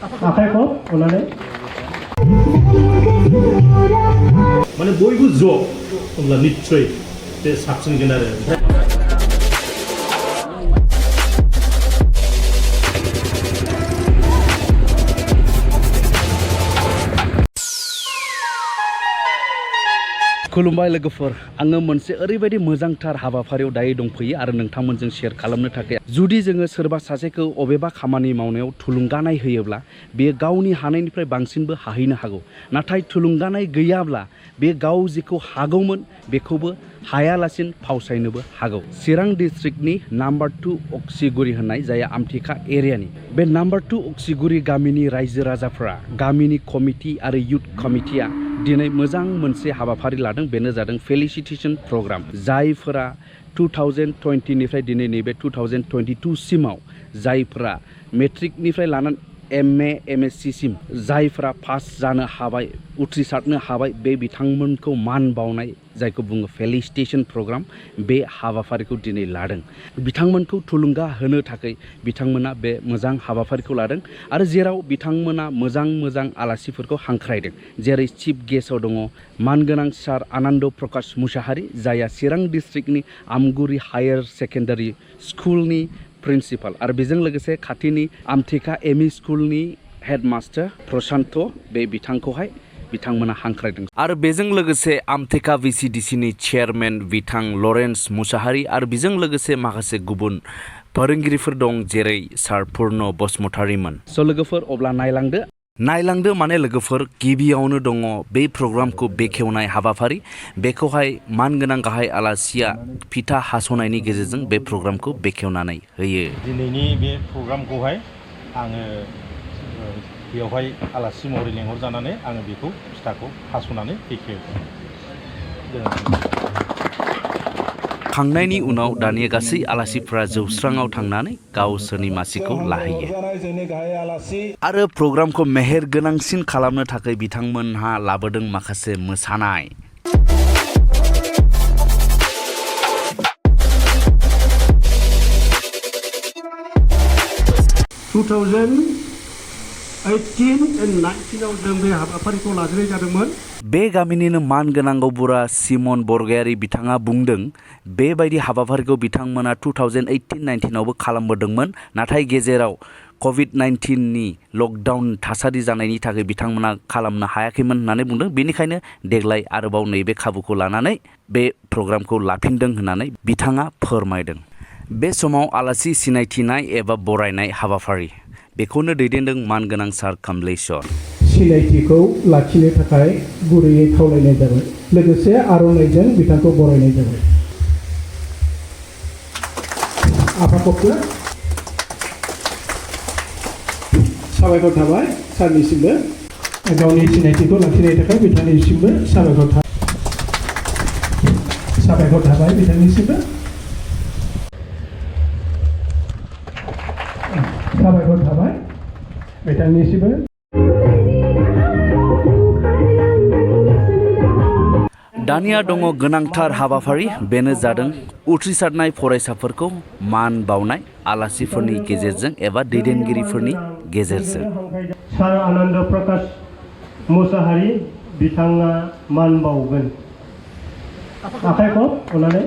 आखाइखौ अननानै माने बयबो ज' होमब्ला निस्सय बे साबसिनगोन आरो खुलुमबाय लोगोफोर आङो मोनसे ओरैबायदि मोजांथार हाबाफारियाव दायो दंफैयो आरो नोंथांमोनजों शेयार खालामनो थाखाय जुदि जोङो सोरबा सासेखौ अबेबा खामानि मावनायाव थुलुंगानाय होयोब्ला बेयो गावनि हानायनिफ्राय बांसिनबो हाहैनो हागौ नाथाय थुलुंगानाय गैयाब्ला बे गाव जेखौ हागौमोन बेखौबो हायालासिनो फावसायनोबो हागौ चिरां डिस्ट्रिक्टनि नम्बर 2 अक्सिगुरि हwnai जाया आमथेका एरियानि बे नम्बर 2 अक्सिगुरि गामिनि रायजो राजाफोरा गामिनि कमिटि आरो युथ कमिटिया दिनै मोजां मोनसे हाबाफारि लादों बेनो जादों फेलिसिटेशन प्रग्राम जायफोरा 2020 निफ्राय दिनै नैबे 2022 सिमाव जायफोरा मेट्रिकनिफ्राय लानानै MA MSc सिम जायफोरा पास जानो हाबाय उथ्रिसारनो हाबाय बे बिथांमोनखौ मान बावनाय जायखौ बुङो फेलिसिटेशन प्रग्राम बे हाबाफारिखौ दिनै लादों बिथांमोनखौ थुलुंगा होनो थाखाय बिथांमोना बे मोजां हाबाफारिखौ लादों आरो जेराव बिथांमोना मोजां आलासिफोरखौ हांख्रायदों जेरै चिफ गेस्टआव दङ मानगोनां सार आनन्द प्रकाश मुसाहारि जाया चिरां डिस्ट्रिक्टनि आमगुरि हायर सेकेन्डारि स्कुलनि प्रिन्सिपाल आरो बेजों लोगोसे खाथिनि आमथेका एमइ स्कुलनि हेडमास्टार प्रशान्त बे बिथांखौहाय बिथांमोना हांख्रायदों आरो बेजों लोगोसे आमथेका VCDCनि चेयारमेन बिथां लरेन्स मुसाहारि आरो बेजों लोगोसे माखासे गुबुन फोरोंगिरिफोर दं जेरै सार पुर्ण बसुमतारीमोन स' लोगोफोर अब्ला नायलांदो माने लोगोफोर गिबियावनो दङ बे प्रग्रामखौ बेखेवनाय हाबाफारि बेखौहाय मानगोनां गाहाय आलासिया फिथा हास'नायनि गेजेरजों बे प्रग्रामखौ बेखेवनानै होयो दिनैनि बे प्रग्रामखौहाय आङो बेवहाय आलासि महरै लेंहरजानानै आङो बेखौ फिथाखौ हास'नानै बेखेवो खांनायनि उनाव दानिया गासै आलासिफ्रा जौस्राङाव थांनानै गावसोरनि मासिखौ लाहैयो आरो प्रग्रामखौ मेहेर गोनांसिन खालामनो थाखाय बिथांमोनहा लाबोदों माखासे मोसानाय 2018 and 19 जों बे हाबाफारिखौ लाग्रोनाय जादोंमोन बे गामिनिनो मानगोनां गावबुरा सिमन बरगयारी बिथाङा बुंदों बेबायदि हाबाफारिखौ बिथांमोना 2018-19 आवबो खालामबोदोंमोन नाथाय गेजेराव COVID-19 नि लकडाउन थासारि जानायनि थाखाय बिथांमोना खालामनो हायाखैमोन होननानै बुंदों बेनिखायनो देग्लाय आरोबाव नैबे खाबुखौ लानानै बे प्रग्रामखौ लाफिनदों होननानै बिथाङा फोरमायदों बे समाव आलासि सिनायथिनाय एबा बरायनाय हाबाफारि बेखौनो दैदेनदों मानगोनां सार कमलेश्वर सिनायथिखौ लाखिनो थाखाय गुरैयै खावलायनाय जाबाय लोगोसे आर'नाइजों बिथांखौ बरायनाय जाबाय आफाखौ साबायखर थाबाय सारनिसिमबो गावनि सिनायथिखौ लाखिनायनि थाखाय बिथांनिसिमबो साबायखर थाबाय बिथांनिसिमबो साबायखर थाबाय बिथांनिसिमबो दानिया दङ गोनांथार हाबाफारि बेनो जादों उथ्रिसारनाय फरायसाफोरखौ मान बावनाय आलासिफोरनि गेजेरजों एबा दैदेनगिरिफोरनि गेजेरजों सार आनन्द प्रकाश मुसाहारि बिथाङा मान बावगोन आखाइखौ अननानै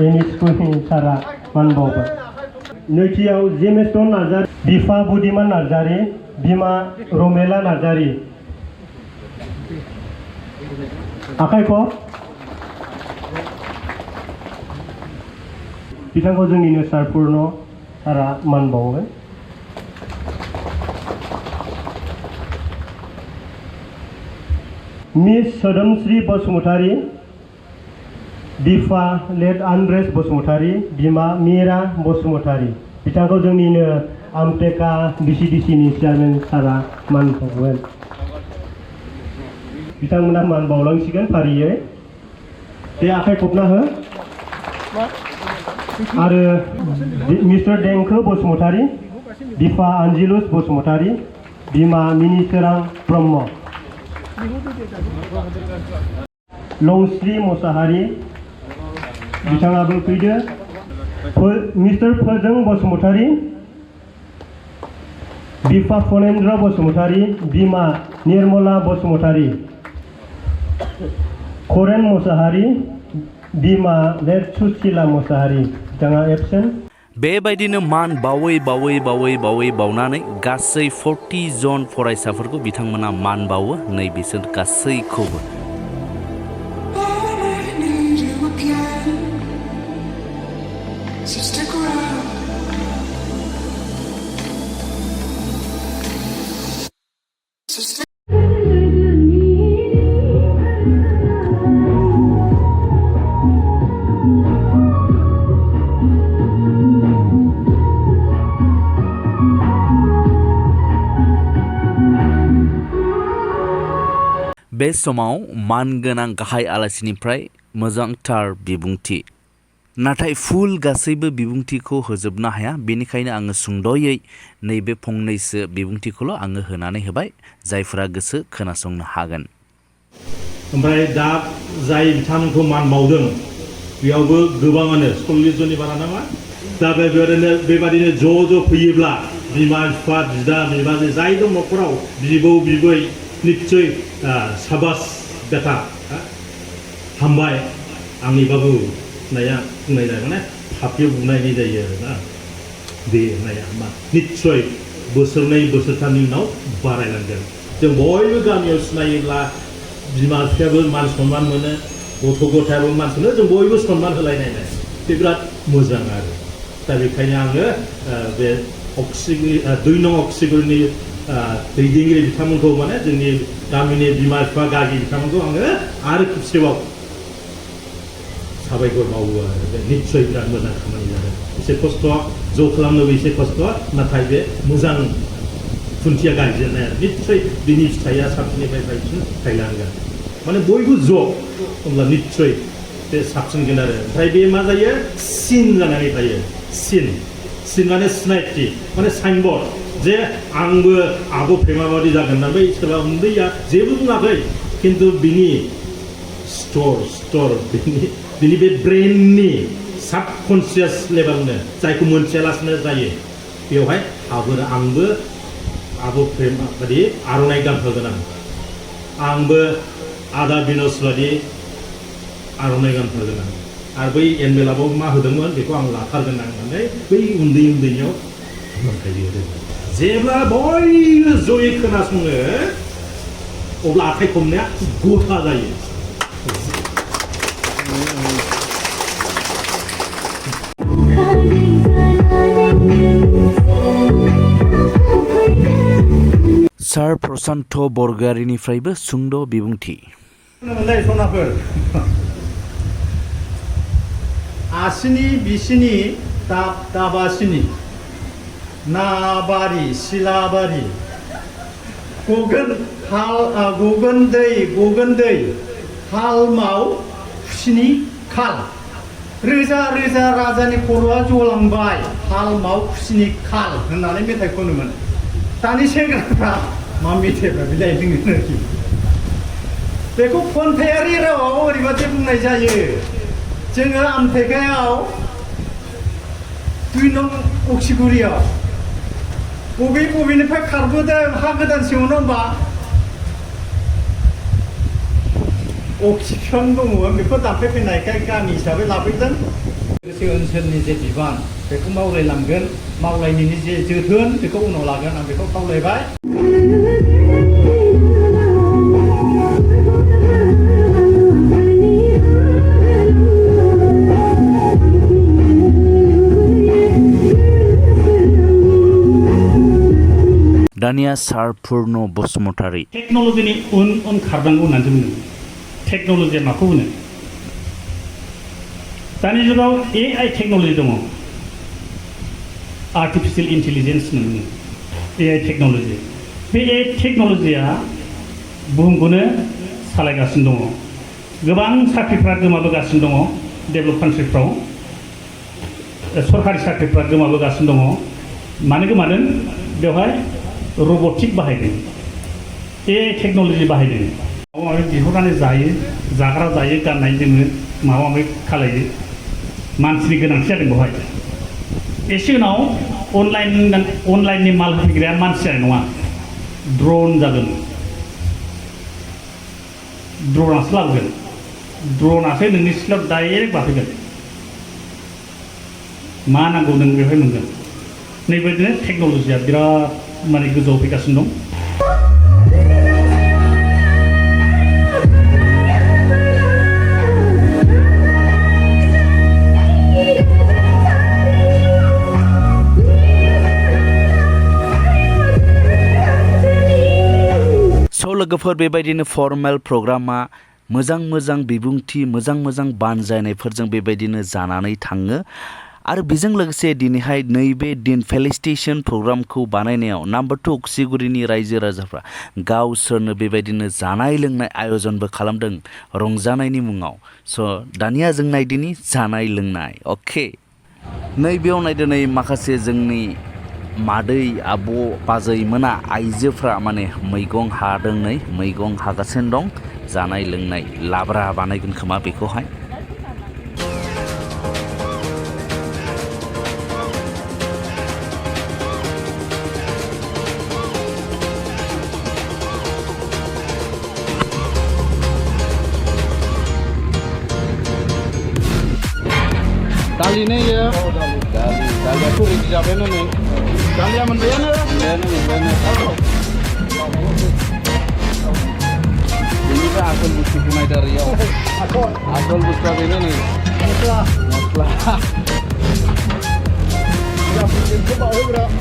एमइ स्कुलनि सारा मान बावगोन नैथियाव जेमेस्टन नार्जारि बिफा बुदिमान नार्जारि बिमा रमेला नार्जारि आखाइखौ बिथांखौ जोंनिनो सार पुर्ण सारा मान बावगोन मिस सोदोमस्रि बसुमतारी बिफा लेट आन्द्रेस बसुमतारी बिमा मीरा बसुमतारी बिथांखौ जोंनिनो आमटेका VCDCनि चेयारमेन सारा मान बावगोन बिथांमोना मान बावलांसिगोन फारियै बे आखाइ खबना हो आरो मिस्टार देंखो बसुमतारी बिफा आनजिलुस बसुमतारी बिमा मिनिसोरां ब्रह्म लंस्रि मुसाहारि बिथाङाबो फैदो मिस्टार फोजों बसुमतारी, बिफा फनेन्द्र बसुमतारी, बिमा निर्मला बसुमतारी, करेन मोसाहारी, बिमा लेट सुशीला मोसाहारी बिथाङा एबसेन्ट। बेबायदिनो मान बावै बावै बावै बावै बावनानै गासै 40 जन फरायसाफोरखौ बिथांमोना मान बावो नै बिसोर गासैखौबो। बे समाव मानगोनां गाहाय आलासिनिफ्राय मोजांथार बिबुंथि, नाथाय फुल गासैबो बिबुंथिखौ होजोबनो हाया, बेनिखायनो आङो सुंद'यै नैबे फंनैसो बिबुंथिखौल' आङो होनानै होबाय, जायफोरा गोसो खोनासंनो हागोन। ओमफ्राय दा जाय बिथांमोनखौ मान बावदों बेयावबो गोबाङानो 40 जननि बारा नामा, दा बेबादिनो ज' फैयोब्ला बिमा बिफा बिदा बिबाजै जाय दं न'खराव बिबौ बिबै निश्चय साबास बेटा हामबाय आंनि बाबु होननाया बुंनाय जायो, माने फाफ्लियाव बुनायनि जायो आरोना बे होननाया मा निश्चय बोसोरनै बोसोरथामनि उनाव बारायलांगोन। जों बयबो गामियाव सिनायोब्ला बिमा बिफायाबो मान सनमान मोनो, गथ' गथायाबो मान मोनो, जों बयबो सनमान होलायनाय बे बिराद मोजां आरो। दा बेखायनो आङो बे 2 नं अक्सिगुरिनि दैदेनगिरि बिथांमोनखौ माने जोंनि गामिनि बिमा बिफा गागि बिथांमोनखौ आङो आरो खेबसेबाव साबायखर बावो आरो। बे निश्चय बिराद मोजां खामानि जादों। एसे खस्थ' ज' खालामनोबो एसे खस्थ', नाथाय बे मोजां खुन्थिया गायजेननाय आरो निश्चय बिनि फिथाइया साबसिननिफ्राय साबसिन थायलांगोन। माने बयबो ज' होमब्ला निश्चय बे साबसिनगोन आरो। ओमफ्राय बे मा जायो सिन जानानै थायो। सिन माने सिनायथि, माने साइनबर्ड जे आंबो आब' प्रेमाबादि जागोन ना। बै सोरबा उन्दैया जेबो बुङाखै, खिन्थु बिनि स्टर बिनि बे ब्रेननि साबकनसियास लेभेलनो जायखौ मोनथियालासिनो जायो, बेवहाय आंबो आब' प्रेमा बादि आर'नाइ गानहोगोन, आंबो आदा बिनस बादि आर'नाइ गानहोगोन, आरो बै एनभेलाबाव मा होदोंमोन बेखौ आं लाथारगोन होननानै बै उन्दैनियाव मोनखायो। जेब्ला बयबो जयै खोनासङो अब्ला आखाइ खबनाया गथा जायो। सार प्रशान्त बरगयारिनिफ्रायबो सुंद' बिबुंथि। आसिनि बिसिनि दाबासिनि नाबारि सिलाबारि गगोन दै हालमाव खुसिनि खाल रोजा रोजा राजानि खर'आ जलांबाय हालमाव खुसिनि खाल होननानै मेथाइ खनोमोन। दानि सेंग्राफ्रा मा मेथाइफ्रा बिलाइ लोङो आरोखि। बेखौ खन्थाइयारि रावाव ओरैबादि बुंनाय जायो, जोङो आमटेकायाव 2 नं अक्सिगुरियाव बबेनिफ्राय खारबोदों हा गोदान सिङावनो होमबा अक्सि बिफां दङमोन, बेखौ दानफायफैनायखाय गामि हिसाबै लाफैदों। लोगोसे ओनसोलनि जे बिबान बेखौ मावलायलांगोन, मावलायनायनि जे जोथोन बेखौ उनाव लागोन, आं बेखौ खावलायबाय। दानिया सार पुर्ण बसुमतारी। टेक्न'लजिनि उन खारनांगौ होननानै बुङो। टेक्न'लजिया माखौ होनो? दानि जुगाव AI टेक्न'लजि दङ, आर्टिफिशियेल इन्टेलिजेन्स होनना बुङो AI टेक्न'लजि। बे AI टेक्न'लजिया बुहुमखौनो सालायगासिनो दङ। गोबां साख्रिफ्रा गोमाबोगासिनो दङ डेभेलप कान्ट्रिफ्राव, सरकारि साख्रिफ्रा गोमाबोगासिनो दङ। मानो गोमादों? बेवहाय रबटिक बाहायदों, AI टेक्न'लजि बाहायदों। माबा माबि बिहरनानै जायो, जाग्रा जायो, गाननाय जोमो माबा माबि खालायो। मानसिनि गोनांथि जादों बेवहाय एसे उनाव अनलाइननि माल होफैग्राया मानसि जानाय नङा ड्रन जागोन ड्रनासो लाबोगोन ड्रनासो नोंनि सिथ्लायाव डाइरेक्ट बाफैगोन मा नांगौ नों बेवहाय मोनगोन नैबायदिनो टेक्न'लजिया बिराद माने गोजौआव फैगासिनो दं लोगोफोर बेबायदिनो फर्मेल प्रग्रामा मोजां बिबुंथि मोजां बानजायनायफोरजों बेबायदिनो जानानै थाङो आरो बेजों लोगोसे दिनैहाय नैबे दिन फेलिसिटेशन प्रग्रामखौ बानायनायाव नाम्बार 2 अक्सिगुरिनि रायजो राजाफ्रा गावसोरनो बेबायदिनो जानाय लोंनाय आयोजनबो खालामदों रंजानायनि मुङाव दानिया जों नायदिनि जानाय लोंनाय अके नैबेयाव नायदो नै माखासे जोंनि मादै आब' बाजैमोना आइजोफ्रा माने मैगं हादों नै मैगं हागासिनो दं जानाय लोंनाय लाब्रा बानायगोन खोमा बेखौहाय दालि नै दालियाथ' रेडि जाबायानो नै दालिया मोनबायानो बेनिफ्राय आसल बुस्थुखौ नायदो आरो इयाव आसल बुस्थुआ बेनो नै मस्ला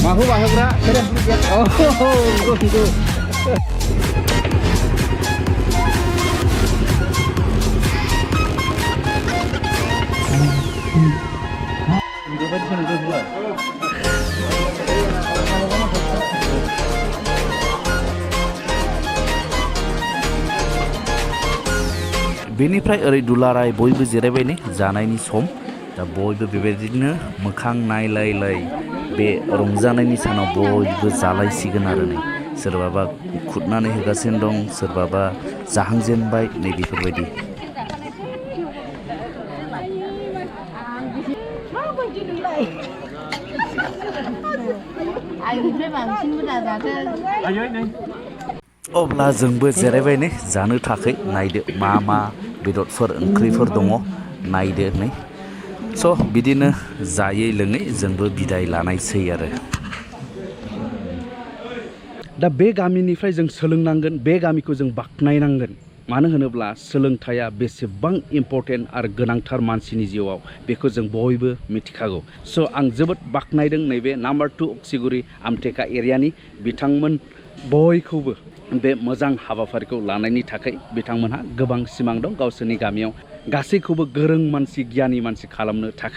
माखौ बाहोग्रा बेनिफ्राय ओरै दुलाराय बयबो जिरायबाय नै जानायनि सम दा बयबो बेबायदिनो मोखां नायलाय बे रंजानायनि सानाव बयबो जालायसिगोन आरो नै सोरबाबा खुरनानै होगासिनो दं सोरबाबा जाहांजेनबाय नै बेफोरबायदि अब्ला जोंबो जिरायबाय नै जानो थाखाय नायदो मा बेदरफोर ओंख्रिफोर दङ नायदो नै बिदिनो जायै लोङै जोंबो बिदाय लानायसै आरो दा बे गामिनिफ्राय जों सोलोंनांगोन बे गामिखौ जों बाख्नायनांगोन मानो होनोब्ला सोलोंथाइया बेसेबां इम्पर्टेन्ट आरो गोनांथार मानसिनि जिउआव बेखौ जों बयबो मिथिखागौ आं जोबोद बाख्नायदों नैबे नाम्बार 2 अक्सिगुरि आमटेका एरियानि बिथांमोन बयखौबो बे मोजां हाबाफारिखौ लानायनि थाखाय बिथांमोनहा गोबां सिमां दं गावसोरनि गामियाव गासैखौबो गोरों मानसि गियानि मानसि खालामनो थाखाय